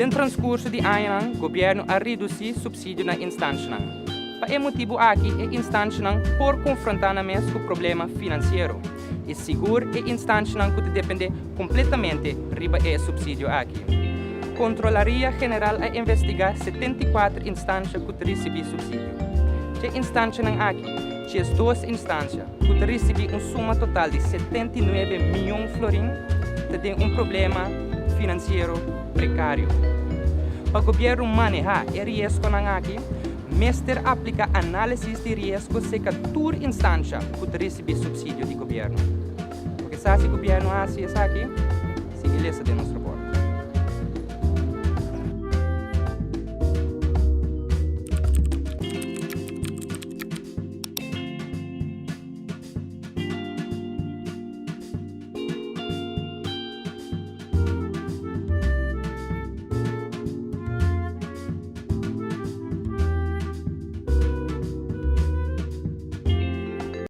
Den transkurso di añanan, gobièrnu a redusí supsidio na instanshanan. Pa e motibu aki e instanshanan por konfrontá nan mes ku problema finansiero i sigur e instanshanan ku ta dependé kompletamente riba e supsidio aki. Kontrolaria General a investigá 74 instansha ku ta risibí supsidio. Dje instanshanan aki, 12 instansha ku ta risibí un suma total di 79 mion florin ta den un problema finansiero prekario. Pa gobièrnu manehá e riesgonan aki, mester apliká análisis di riesgo serka tur instansha ku ta risibí supsidio di gobièrnu. Bo ke sa si gobièrnu a hasi esaki? Sigui lesa den nos rapòrt.